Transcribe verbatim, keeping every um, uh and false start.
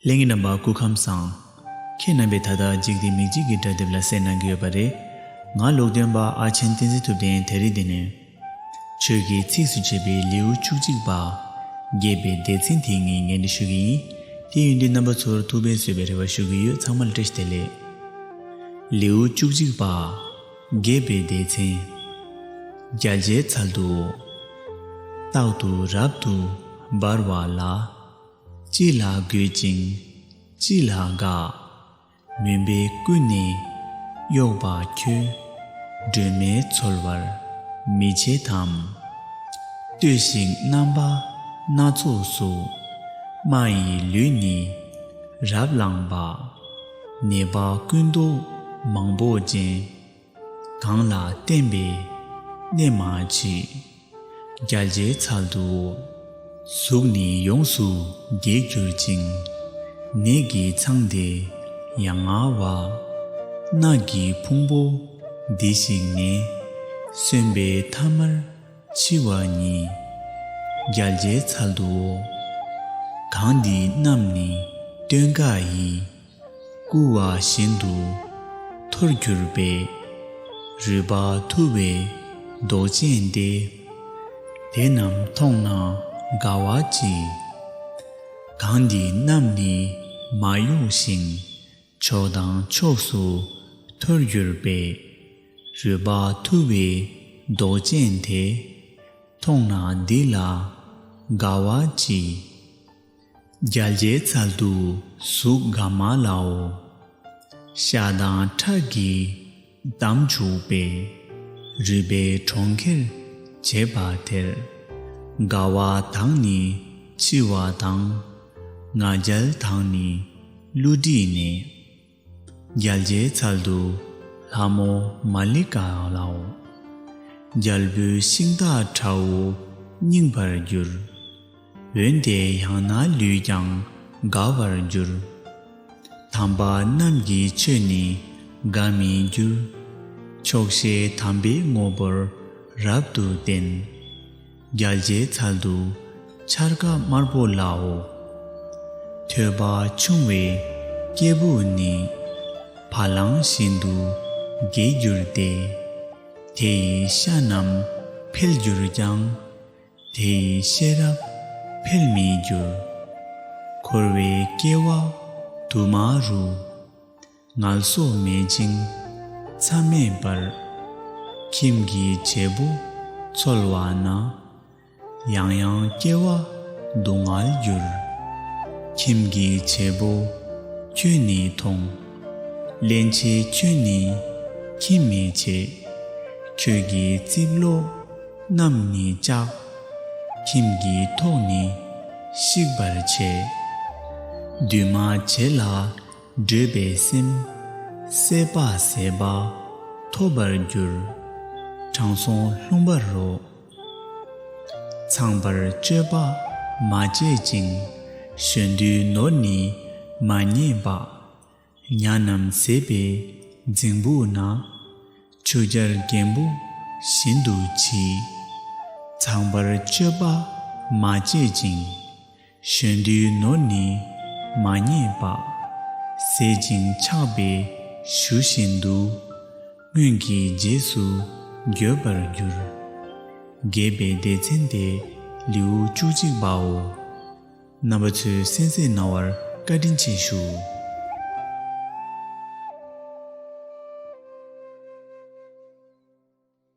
ལྷན་རྒྱས་རྣམ་པ་སྐུ་ཁམས་བཟང་། ཁྱེད་རྣམ་པས་ད་ལྟ་འཇིག་རྟེན་མིག་འབྱེད་ཀྱི་སྒྲ་དེབ་ལ་གསན་གནང་གི་ཡོད་པ་རེད། ང་ཀློག་འདོན་པ་ཨ་ཆེན་བསྟན་འཛིན་ཐུབ་བསྟན། དེ་རིང་འདི་ནས་ཆོས་ཀྱི་ཚིགས་སུ་བཅད་པའི་ལེའུ་བཅུ་གཅིག་པ། རྒྱས་པའི་སྡེ་ཚན་དེ་ངས་ངོས་འཛིན་ཞུ་གི་ཡིན། དེ་ཡིན་དུས་རྣམ་པ་ཚོར་ཐུགས་ཕན་གསོས་པའི་རེ་བ་ཞུ་གི་ཡོད། ཚང་མ་ལ་བཀྲ་ཤིས་བདེ་ལེགས། ལེའུ་བཅུ་གཅིག་པ། རྒྱས་པའི་སྡེ་ཚན། རྒྱལ་བྱེད་ཚལ་དུ། རྟག་ཏུ་རབ་ཏུ་འབར་བ་ལ། ཅི་ལ་རྒོད་ཅིང་ཅི་ལ་དགའ། མུན་པས་ཀུན་ནས་གཡོགས་པ་ཁྱོད། སྒྲོན་མེ་འཚོལ་བར་མི་བྱེད་དམ། ལྟོས་ཤིག་རྣམ་པ་སྣ་ཚོགས་སུ། རྨ་ཡི་ལུས་ནི་རབ་བླངས་པ། ནད་པ་ཀུན་བཟློག་མང་པོ་ཅན། གང་ལ་བསྟན་པའི་གནད་མ་མཆིས། རྒྱལ་བྱེད་ཚལ་དུ། གཟུགས་ནི་ཡོངས་སུ་འགྱེས་གྱུར་ཅིང་། ནད་ཀྱི་ཚང་དེ་ཡ་ང་བ། རྣག་གི་ཕུང་པོ་འདི་ཞིག་ནི། གསོན་པའི་ཐ་མར་འཆི་བ་ཉིད། རྒྱལ་བྱེད་ཚལ་དུ། གང་འདི་རྣམས་ནི་སྟོན་ཀ་ཡི། བསྐུལ་བ་བཞིན་དུ་འཐོར་གྱུར་པའི། རུས་པ་འཐུ་བའི་མདོག་ཅན་ཏེ། དེ་རྣམས་མཐོང་ན་དགའ་བ་ཅི། གང་འདི་རྣམས་ནི་མ་གཡོགས་ཤིང་། ཕྱོགས་དང་ཕྱོགས་སུ་འཐོར་གྱུར་པའི། རུས་པ་འཐུ་བའི་མདོག་ཅན་དེ། མཐོང་ན་འདི་ལ་དགའ་བ་ཅི། རྒྱལ་བྱེད་ཚལ་དུ་གཟུགས་དགའ་མ་ལའོ། ཤ་དང་ཁྲག་གིས་བསྡམས་བཅུག་པའི། རུས་པའི་གྲོང་ཁྱེར་བྱེད་པ་དེར། དགའ་བ་དང་ནི་འཆི་བ་དང་། ང་རྒྱལ་དང་ནི་བསླུ་བྲིད་ནས། རྒྱལ་བྱེད་ཚལ་དུ་ལྷ་མོ་མ་ལི་ཀ་ལའོ། རྒྱལ་པོའི་ཤིང་རྟ་ཁྲ་བོ་རྙིང་པར་གྱུར། འོན་ཏེ་ཡང་ན་ལུས་ཀྱང་དགའ་བར་འགྱུར། དམ་པ་རྣམས་ཀྱི་ཆོས་ནི་དགའ་མི་འགྱུར། ཆོག་ཤེས་དམ་པའི་དངོས་པོར་རབ་ཏུ་བརྟེན། རྒྱལ་བྱེད་ཚལ་དུ་འཆར་ཀ་དམར་པོ་ལའོ། ཐོས་པ་ཆུང་བའི་སྐྱེས་བུ་ནི། བ་ལང་བཞིན་དུ་འགྱེས་གྱུར་ཏེ། དེ་ཡི་ཤ་རྣམས་འཕེལ་གྱུར་ཀྱང་། དེ་ཡི་ཤེས་རབ་འཕེལ་མི་འགྱུར། འཁོར་བའི་སྐྱེ་བ་དུ་མ་རུ། ངལ་གསོ་མེད་ཅིང་མཚམས་མེད་པར། ཁྱིམ་གྱི་བྱེད་པོ་འཚོལ་བ་ན། ཡང་ཡང་སྐྱེ་བ་སྡུག་བསྔལ་འགྱུར། ཁྱིམ་གྱི་བྱེད་པོ་ཁྱོད་ནི་མཐོང་། སླན་ཆད་ཁྱོད་ནི་ཁྱིམ་མི་བྱེད། ཁྱོད་ཀྱི་རྩིབ་ལོགས་རྣམས་ནི་བཅག། ཁྱིམ་གྱི་ཐོག་ནི་བཤིག་པར་བྱེད། འདུས་མ་བྱས་ལ་འདྲོད་པའི་སེམས། སྲེད་པ་ཟད་པ་ཐོབ་པར་འགྱུར། དྲང་སྲོང་ལྷུང་བར་རོ། ཚངས་པར་སྤྱོད་པ་མ་བྱེད་ཅིང་། གཞོན་དུས་ནོར་ནི་མ་རྙེད་པ། ཉ་རྣམས་ཟས་པའི་རྫིང་བུ་ན། ཆུ་སྦྱར་རྒན་པོ་བཞིན་དུ་མཆིས། ཚངས་པར་སྤྱོད་པ་མ་བྱེད་ཅིང་། གཞོན་དུས་ནོར་ནི་མ་རྙེད་པ། ཟད་ཅིང་ཆགས་པའི་གཞུ་བཞིན་དུ། སྔོན་གྱི་རྗེས་སུ་འགྱོད་པར་འགྱུར། རྒྱས་པའི་སྡེ་ཚན་དེ་ལེའུ་བཅུ་གཅིག་པའོ། རྣམ་པ་ཚོས་གསན་གཟིགས་གནང་བར་བཀའ་དྲིན་ཆེ་ཞུ།